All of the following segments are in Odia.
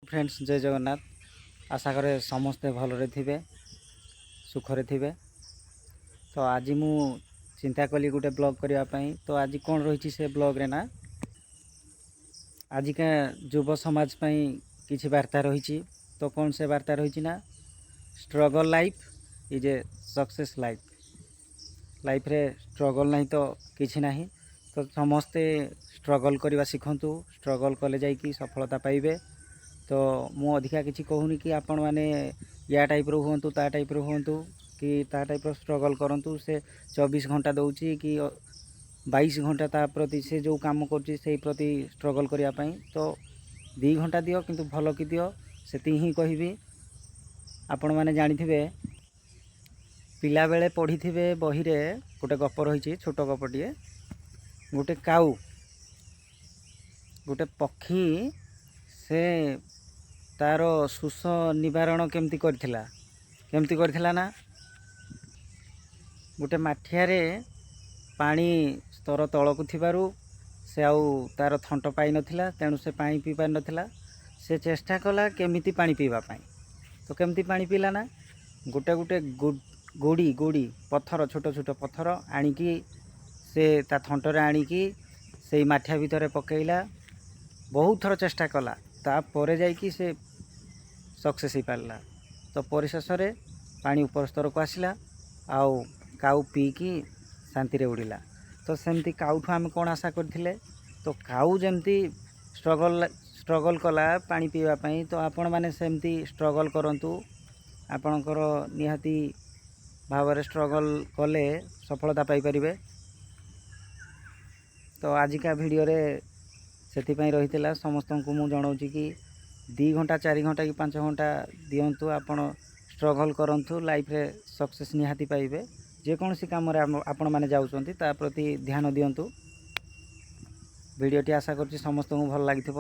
ଫ୍ରେଣ୍ଡସ୍, ଜୟ ଜଗନ୍ନାଥ। ଆଶା କରେ ସମସ୍ତେ ଭଲରେ ଥିବେ, ସୁଖରେ ଥିବେ। ତ ଆଜି ମୁଁ ଚିନ୍ତା କଲି ଗୋଟେ ବ୍ଲଗ୍ କରିବା ପାଇଁ। ତ ଆଜି କ'ଣ ରହିଛି ସେ ବ୍ଲଗ୍ରେ ନା, ଆଜିକା ଯୁବ ସମାଜ ପାଇଁ କିଛି ବାର୍ତ୍ତା ରହିଛି। ତ କ'ଣ ସେ ବାର୍ତ୍ତା ରହିଛି ନା, struggle life is a success life। ଲାଇଫ୍ରେ ଷ୍ଟ୍ରଗଲ୍ ନାହିଁ ତ କିଛି ନାହିଁ। ତ ସମସ୍ତେ ଷ୍ଟ୍ରଗଲ୍ କରିବା ଶିଖନ୍ତୁ। ଷ୍ଟ୍ରଗଲ୍ କଲେ ଯାଇକି ସଫଳତା ପାଇବେ। ତ ମୁଁ ଅଧିକା କିଛି କହୁନି କି ଆପଣମାନେ ୟା ଟାଇପ୍ର ହୁଅନ୍ତୁ, ତା ଟାଇପ୍ର ହୁଅନ୍ତୁ କି ତା ଟାଇପ୍ର ଷ୍ଟ୍ରଗଲ୍ କରନ୍ତୁ। ସେ 24 ଘଣ୍ଟା ଦେଉଛି କି 22 ଘଣ୍ଟା, ତା ପ୍ରତି, ସେ ଯେଉଁ କାମ କରୁଛି ସେଇ ପ୍ରତି ଷ୍ଟ୍ରଗଲ୍ କରିବା ପାଇଁ। ତ 2 ଘଣ୍ଟା ଦିଅ, କିନ୍ତୁ ଭଲ କି ଦିଅ, ସେତିକି ହିଁ କହିବି। ଆପଣମାନେ ଜାଣିଥିବେ, ପିଲାବେଳେ ପଢ଼ିଥିବେ, ବହିରେ ଗୋଟେ ଗପ ରହିଛି, ଛୋଟ ଗପଟିଏ। ଗୋଟେ କାଉ, ଗୋଟେ ପକ୍ଷୀ, ସେ ତାର ଶୋଷ ନିବାରଣ କେମିତି କରିଥିଲା? କେମିତି କରିଥିଲା ନା, ଗୋଟେ ମାଠିଆରେ ପାଣି ସ୍ତର ତଳକୁ ଥିବାରୁ ସେ ଆଉ ତାର ଥଣ୍ଟ ପାଇନଥିଲା। ତେଣୁ ସେ ପାଣି ପିଇ ପାରିନଥିଲା। ସେ ଚେଷ୍ଟା କଲା କେମିତି ପାଣି ପିଇବା ପାଇଁ। ତ କେମିତି ପାଣି ପିଇଲା ନା, ଗୋଟେ ଗୋଟେ ଗୋଡ଼ି ଗୋଡ଼ି ପଥର, ଛୋଟ ଛୋଟ ପଥର ଆଣିକି ସେ ତା ଥଣ୍ଟରେ ଆଣିକି ସେଇ ମାଠିଆ ଭିତରେ ପକାଇଲା। ବହୁତ ଥର ଚେଷ୍ଟା କଲା, ତାପରେ ଯାଇକି ସେ ସକ୍ସେସ୍ ହେଇପାରିଲା। ତ ପରିଶେଷରେ ପାଣି ଉପର ସ୍ତରକୁ ଆସିଲା ଆଉ କାଉ ପିଇକି ଶାନ୍ତିରେ ଉଡ଼ିଲା। ତ ସେମିତି କାଉଠୁ ଆମେ କ'ଣ ଆଶା କରିଥିଲେ? ତ କାଉ ଯେମିତି ଷ୍ଟ୍ରଗଲ୍ କଲା ପାଣି ପିଇବା ପାଇଁ, ତ ଆପଣମାନେ ସେମିତି ଷ୍ଟ୍ରଗଲ୍ କରନ୍ତୁ। ଆପଣଙ୍କର ନିହାତି ଭାବରେ ଷ୍ଟ୍ରଗଲ୍ କଲେ ସଫଳତା ପାଇପାରିବେ। ତ ଆଜିକା ଭିଡ଼ିଓରେ ସେଥିପାଇଁ ରହିଥିଲା। ସମସ୍ତଙ୍କୁ ମୁଁ ଜଣାଉଛି କି 2 ଘଣ୍ଟା, 4 ଘଣ୍ଟା କି 5 ଘଣ୍ଟା ଦିଅନ୍ତୁ ଆପଣ, ଷ୍ଟ୍ରଗଲ୍ କରନ୍ତୁ, ଲାଇଫ୍ରେ ସକ୍ସେସ୍ ନିହାତି ପାଇବେ। ଯେକୌଣସି କାମରେ ଆପଣମାନେ ଯାଉଛନ୍ତି, ତା ପ୍ରତି ଧ୍ୟାନ ଦିଅନ୍ତୁ। ଭିଡ଼ିଓଟି ଆଶା କରୁଛି ସମସ୍ତଙ୍କୁ ଭଲ ଲାଗିଥିବ।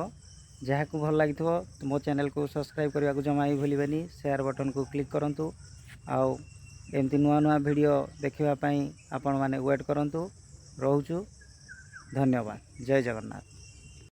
ଯାହାକୁ ଭଲ ଲାଗିଥିବ, ମୋ ଚ୍ୟାନେଲକୁ ସବସ୍କ୍ରାଇବ୍ କରିବାକୁ ଜମା ବି ଭୁଲିବେନି। ସେୟାର ବଟନ୍କୁ କ୍ଲିକ୍ କରନ୍ତୁ ଆଉ ଏମିତି ନୂଆ ନୂଆ ଭିଡ଼ିଓ ଦେଖିବା ପାଇଁ ଆପଣମାନେ ୱେଟ୍ କରନ୍ତୁ। ରହୁଛୁ, ଧନ୍ୟବାଦ, ଜୟ ଜଗନ୍ନାଥ।